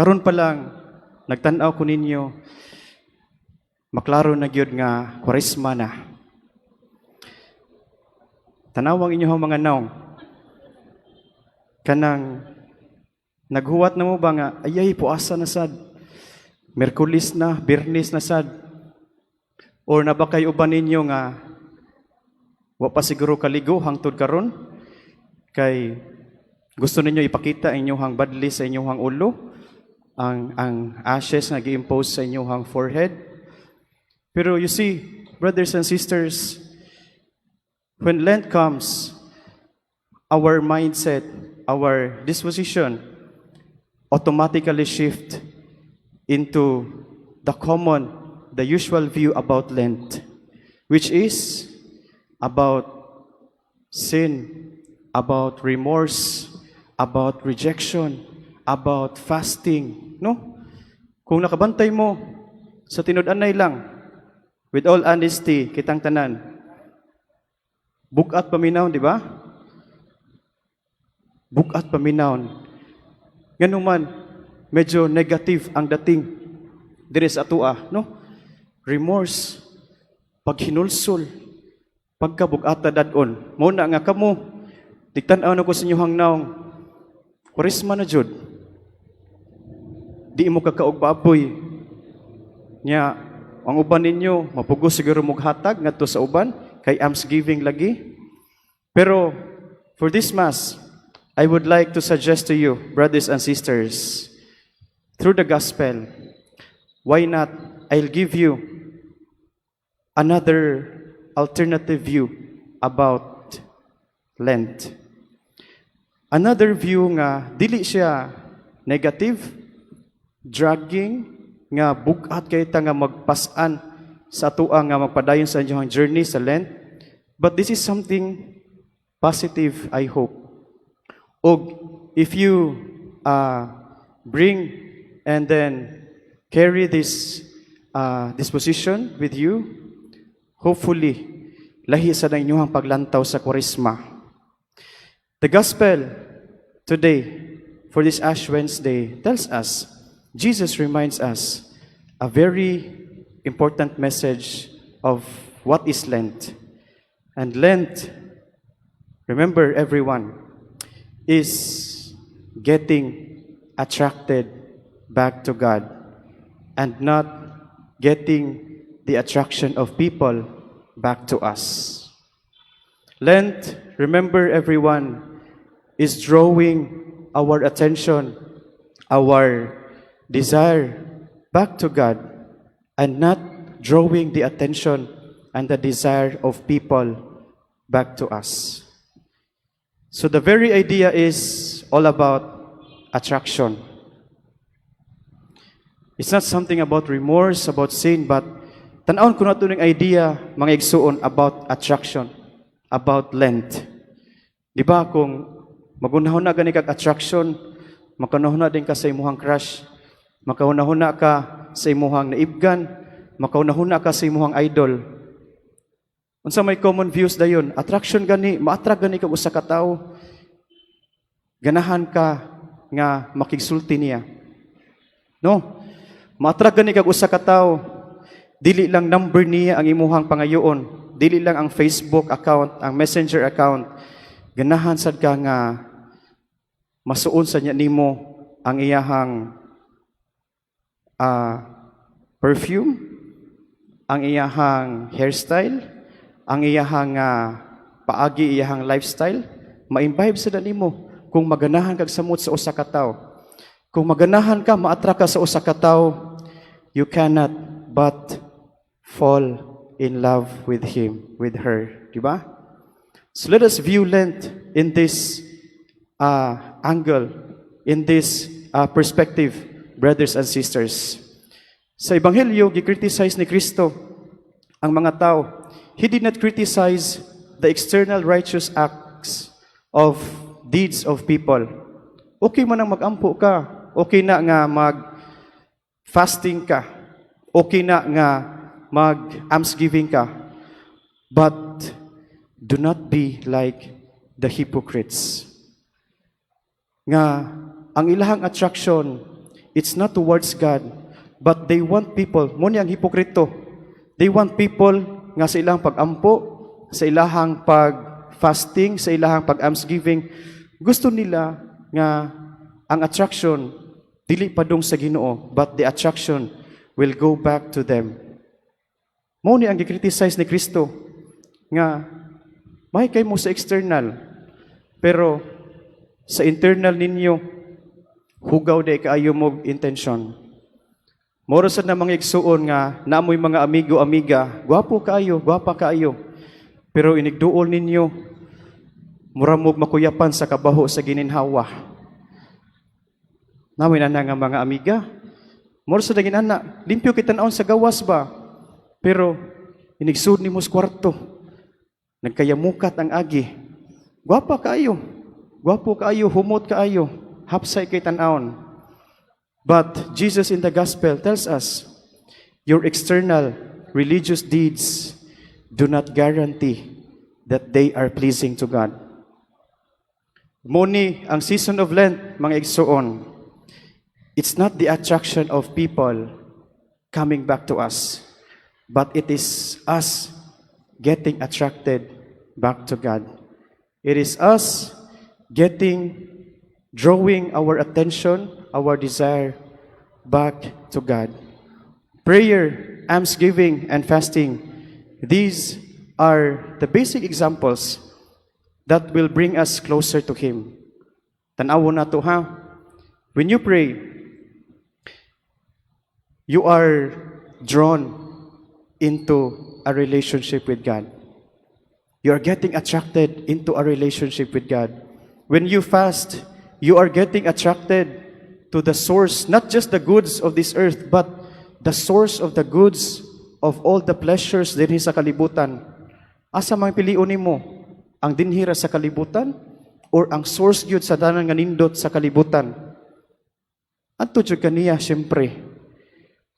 Karon pa lang nagtan-aw ko ninyo, maklaro na gyud nga Kwaresma na. Tanawang inyong mga nawong. Kanang naghuwat na mo ba nga ayay, puasa na sad. Miyerkules na, Biyernes na sad. Or naa ba kay uban ninyo nga wa pa siguro kaligo hangtod karon kay gusto ninyo ipakita inyong badli sa inyong ulo, ang ashes nga gi-impose sa inyong forehead. Pero you see, brothers and sisters, when Lent comes, our mindset, our disposition automatically shift into the common, the usual view about Lent, which is about sin, about remorse, about rejection, about fasting, no? Kung nakabantay mo sa tinud-anay lang, with all honesty, kitang tanan, bugat paminaw, di ba? Bugat paminaw. Ngano man, medyo negative ang dating diri sa atoa, no? Remorse, paghinulsol, pagkabugata dad-on. Mao na nga kamo, tigtan-aw na ko sa inyong nawong, Kwaresma na jud. Di mo kakaog baboy. Nya, ang uban ninyo, mapugos siguro mughatag ngadto sa uban, kay almsgiving lagi. Pero, for this Mass, I would like to suggest to you, brothers and sisters, through the gospel, why not I'll give you another alternative view about Lent. Another view nga dili siya negative, dragging, nga bugat kay ta nga magpas-an sa atoa nga magpadayon sa inyong journey sa Lent. But this is something positive, I hope. Og if you bring and then carry this disposition with you, hopefully, lahi sa inyong paglantaw sa Kwaresma. The gospel today for this Ash Wednesday tells us, Jesus reminds us a very important message of what is Lent. And Lent, remember everyone, is getting attracted back to God and not getting the attraction of people back to us. Lent, remember everyone, is drawing our attention, our desire back to God and not drawing the attention and the desire of people back to us. So the very idea is all about attraction. It's not something about remorse, about sin, but tan-awon ko nato ning idea, mga igsuon, about attraction, about Lent. Di ba kung maghunahuna gani kag attraction, makahunahuna din ka sa imuhang crush, makahunahuna ka sa imuhang naibgan, makahunahuna ka sa imuhang idol. Unsa may common views dayon? Attraction gani, ma-attract gani kag usa ka tawo. Ganahan ka nga makigsulti niya. No? Ma-attract gani kag usa ka tawo. Dili lang number niya ang imuhang pangayoon. Dili lang ang Facebook account, ang Messenger account. Ganahan sad ka nga masuon sa niya nimo ang iyahang perfume, ang iyahang hairstyle, ang iyahang paagi, iyahang lifestyle, ma-imbibe sa nimo kung maganahan kag samot sa usa ka tawo. Kung maganahan ka, ma-attract ka sa usa ka tawo, you cannot but fall in love with him, with her. Di ba? So let us view Lent in this angle, in this perspective, brothers and sisters. Sa Ebanghelyo, gi-criticize ni Kristo ang mga tao. He did not criticize the external righteous acts of deeds of people. Okay man ang mag-ampo ka. Okay na nga mag-fasting ka. Okay na nga mag-almsgiving ka. But do not be like the hypocrites. Nga ang ilahang attraction It's not towards God, but they want people, mao ni ang hipokrito. They want people nga sa ilang pag-ampo, sa ilahang pag-fasting, sa ilahang pag-almsgiving, gusto nila nga ang attraction dili padung sa Ginoo, but the attraction will go back to them. Mao ni ang gi-criticize ni Kristo nga may kay mo sa external, pero sa internal ninyo hugaw diay kaayo mo intention. Moro sad na, mga igsuon, nga naamoy mga amigo, amiga, gwapo kaayo, gwapa kaayo. Pero inigduol ninyo, mura mog makuyapan sa kabaho sa gininhawa. Naa moy ana nga mga amiga. Moro sa dagin ana, limpyo kita naon sa gawas ba? Pero inigsud nimo sa kwarto, nagkayamukat ang agi. Gwapa kaayo. Gwapo kaayo, humot kaayo, hapsay kay tan-awon. But Jesus in the gospel tells us, your external religious deeds do not guarantee that they are pleasing to God. Mao ni ang season of Lent, mga igsuon, it's not the attraction of people coming back to us, but it is us getting attracted back to God. It is us drawing our attention, our desire back to God. Prayer, almsgiving, and fasting, these are the basic examples that will bring us closer to Him. Tan-awon nato ha. When you pray, you are drawn into a relationship with God. You are getting attracted into a relationship with God. When you fast, you are getting attracted to the source, not just the goods of this earth, but the source of the goods of all the pleasures dinhi sa kalibutan. Asa man pilion nimo? Ang dinhi ra sa kalibutan or ang source gyud sa tanan nga nindot sa kalibutan? Adto jud kaniya, syempre.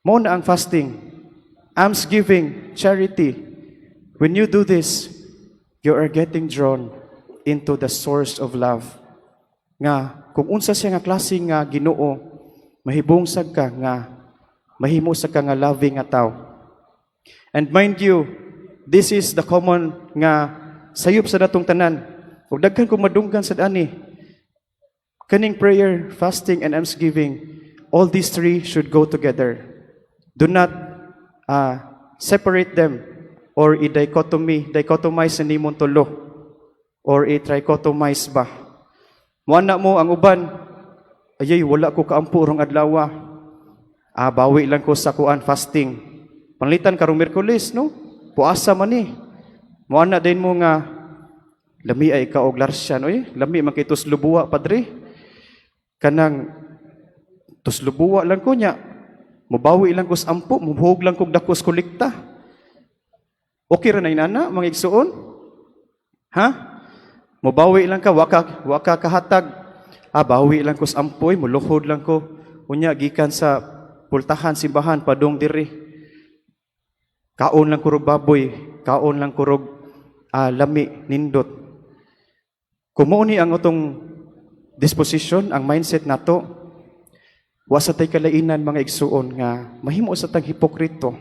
Mao na ang fasting, almsgiving, charity. When you do this, you are getting drawn into the source of love. Nga kung unsa siya nga klase nga Ginoo, mahibong sad ka nga mahimo sa ka nga loving nga tao. And mind you, this is the common nga sayop sa natong tanan. Ug daghan kong madunggan sad ani. Kaning prayer, fasting, and almsgiving, all these three should go together. Do not separate them or i-dichotomy, dichotomize sa nimong tulo or i-trichotomize ba. Muana mo ang uban, "Ayay, wala ko kaampo rong adlaw. Ah, bawi lang ko sa kuan, fasting." Pananglitan karong Miyerkules, no? Puasa man ni. Muana din mo nga lami ay ka og larsyan, oy, lami man kay tuslob buwa, padre. Kanang tuslob buwa lang ko nya. Mubawi lang ko sa ampo, mubuhog lang kog dakos kolekta. Okay ra na inana, mga igsuon? Ha? Mubawi lang ka, wa ka kahatag. "Ah, bawi lang ko sa ampo, muluhod lang ko. Unya gikan sa pultahan simbahan padung diri. Kaon lang kurog baboy, kaon lang kurog lami nindot." Kung mao ni ang atong disposition, ang mindset nato, wa sa tay kalainan, mga igsuon, nga mahimo sa tag hipokrito.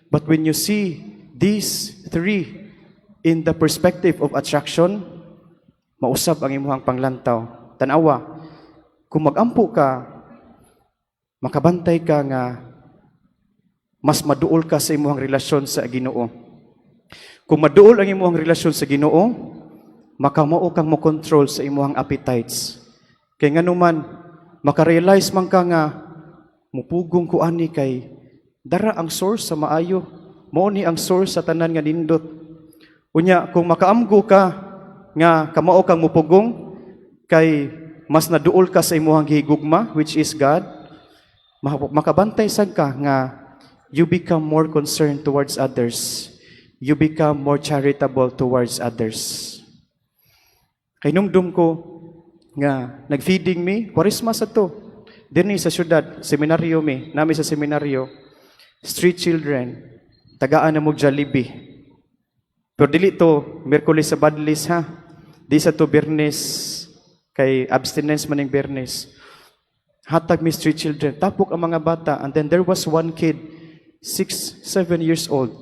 But when you see these three in the perspective of attraction, mausab ang imuhang panglantaw. Tanawa, kung magampo ka, makabantay ka nga mas maduol ka sa imuhang relasyon sa Ginoo. Kung maduol ang imuhang relasyon sa Ginoo, makamao kang mo control sa imuhang appetites. Kay nganuman, makarealize man ka nga mupugong ko ani kay dara ang source sa maayo. Mao ni ang source sa tanan nga nindot. Unya kung makaamgo ka nga kamao kang mupugong kay mas naduol ka sa imuhang gihigugma, which is God, makabantay sad ka nga you become more concerned towards others. You become more charitable towards others. Kay numdum ko nga nagfeeding mi, Kwaresma sa to. Dinhi sa syudad, seminaryo mi, nami sa seminaryo, street children, tagaan na mo Jollibee. Pero dili to Miyerkules sa Badlis ha. Di sa to Biyernes kay abstinence man ning Biyernes. Hatag mi street children. Tapok ang mga bata. And then there was one kid, 6, 7 years old,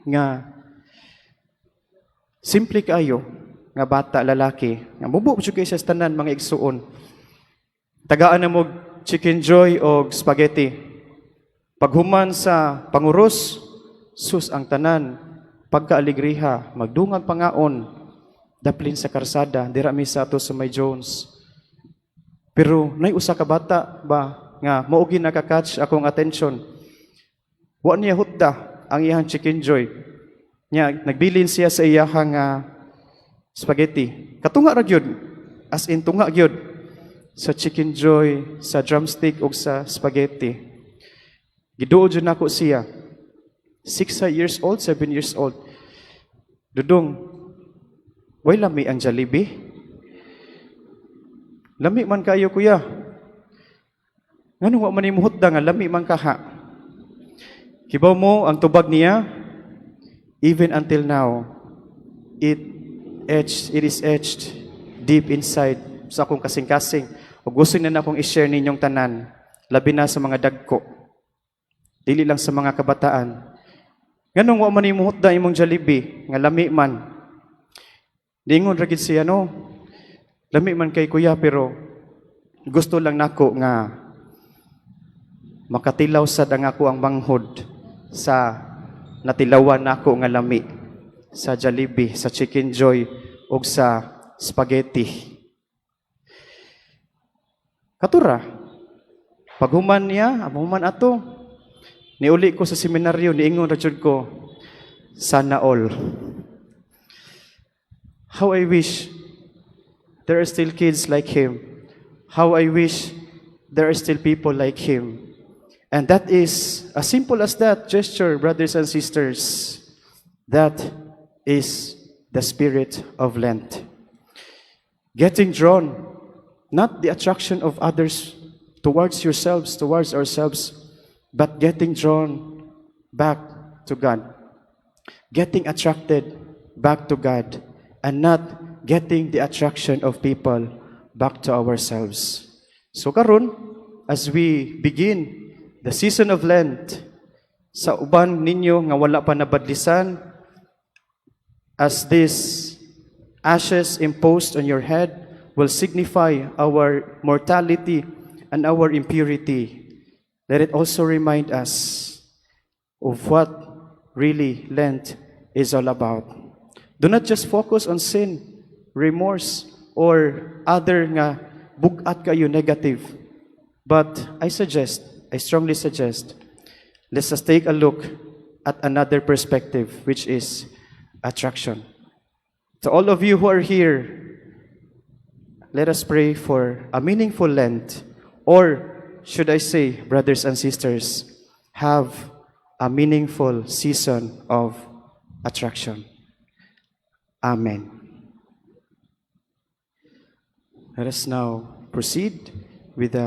nga simple kaayo nga bata lalaki. Nga mubo jud kay sa tanan, mga igsuon. Tagaan na mo Chicken Joy o spaghetti. Paghuman sa panguros, sus, ang tanan, pagkaaligriha, magdungag pangaon, daplin sa karsada, dira mi sa ato sa may Jones. Pero nay usa ka bata ba nga mao gyud naka-catch akong attention. Wa niya hutda ang iyang Chicken Joy. Nya nagbilin siya sa iyahang spaghetti. Katunga ra gyud. As in tunga gyud sa Chicken Joy, sa drumstick ug sa spaghetti. Giduol jud nako siya. 6 years old, 7 years old. "Dudong, way lami ang Jollibee?" "Lami man kayo, kuya." "Ngano wa man nimo hutda nga lami man kaha?" Kibaw mo ang tubag niya, even until now, it is etched deep inside sa akong kasing-kasing. Ug gusto na akong i-share ninyong tanan, labi na sa mga dagko. Dili lang sa mga kabataan. "Nganong wa man nimo hutda imong Jollibee nga lami man?" Ningon ra gid siya, no? "Lami man kay, kuya, pero gusto lang nako nga makatilaw sad ang ako ang manghod sa natilawan nako nga lami sa Jollibee, sa Chicken Joy ug sa spaghetti." Katura. Paghuman niya, human ato, niuli ko sa seminaryo, niingon ra jud ko, "Sana all." How I wish there are still kids like him. How I wish there are still people like him. And that is as simple as that gesture, brothers and sisters. That is the spirit of Lent. Getting drawn, not the attraction of others towards yourselves, towards ourselves, but getting drawn back to God. Getting attracted back to God and not getting the attraction of people back to ourselves. So karon, as we begin the season of Lent, sa uban ninyo nga wala pa nabadlisan, as this ashes imposed on your head will signify our mortality and our impurity, let it also remind us of what really Lent is all about. Do not just focus on sin, remorse, or other nga bug-at kayo negative. But I suggest, I strongly suggest, let's us take a look at another perspective, which is attraction. To all of you who are here, let us pray for a meaningful Lent, or should I say, brothers and sisters, have a meaningful season of attraction. Amen. Let us now proceed with the